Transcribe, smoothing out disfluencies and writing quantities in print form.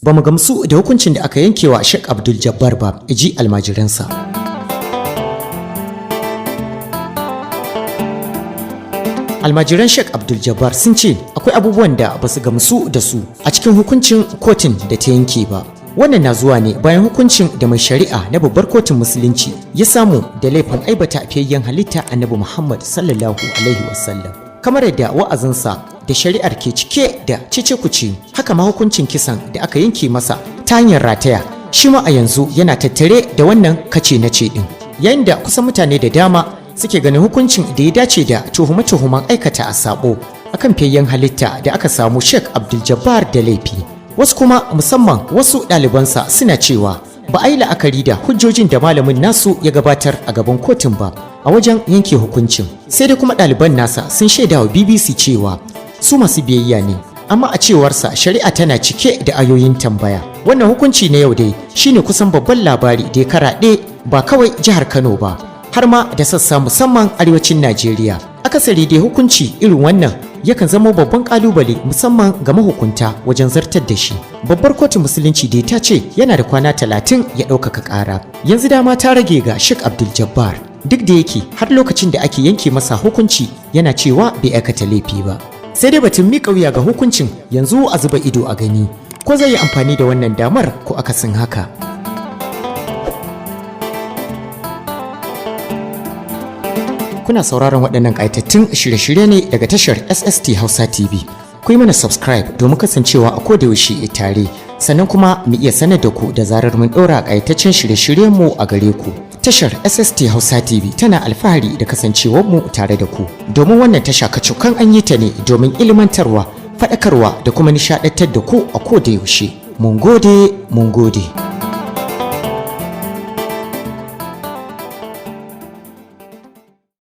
Ba mu gamsu da hukuncin da aka yankewa Sheikh Abdul Jabbar ba, ji almajiransa. Almajiran Sheikh Abdul Jabbar sun ce akwai abubuwan da ba su gamsu da su a cikin hukuncin kotun da ta yanke ba. Wannan na zuwa ne bayan hukuncin da mai shari'a na babbar kotun musulunci ya samu da laifin aibata fiyayyen halitta Annabi Muhammad sallallahu alaihi wasallam. Kamar yadda wa'azinsa da shari'ar ke cike da cece-kuce, haka ma hukuncin kisan da aka yanke masa ta hanyar rataya shi ma a yanzu yana tattare da wannan kace na ce din. Yayin da kusan mutane da dama suke ganin hukuncin da ya dace da tuhume-tuhumen aikata a sabo akan fiyayyen halitta da aka samu Sheikh Abdul Jabbar da laifi. Wasu kuma, musamman wasu ɗalibansa, suna cewa ba a yi la'akari da hujjojin da malamin nasu ya gabatar a gaban kotun ba a wajen yanke hukuncin. Sai dai kuma ɗaliban nasa sun shaida wa BBC cewa su masu biyayya ne, amma a cewarsa shari'a tana cike da ayoyin tambaya. Wannan hukunci na yau dai shine kusan babban labari da ya karaɗe ba kawai jihar Kano ba, har ma da sassa, musamman arewacin Najeriya. Akasari dai hukunci irin wannan yakan zama babban kalubale, musamman ga mahukunta wajen zartar da shi. Babbar kotun musulunci dai ta ce yana da kwana 30 ya ɗaukaka ƙara. Yanzu dama ta rage ga Sheikh Abdul Jabbar, duk da yake har lokacin da ake yanke masa hukunci yana cewa bai aikata laifi ba. Sai dai batun miƙa wuya ga hukuncin, yanzu a zuba ido a gani ko zai yi amfani da wannan damar ko akasin haka. Kuna sauraron waɗannan ƙayatattun shirye-shirye ne daga tashar SST Hausa TV. Ku yi mana subscribe domin kasancewa a kodayaushe tare, sannan kuma mu iya sanar da ku da zarar mun ɗora ƙayataccen shirye-shiryenmu a gare ku. Tashar SST Hausa TV tana alfahari da kasancewarmu tare da ku. Domin wannan tasha kacokan an yi ta ne domin ilmantarwa, faɗakarwa da kuma nishaɗantar da ku a kodayaushe. Mun gode, mun gode.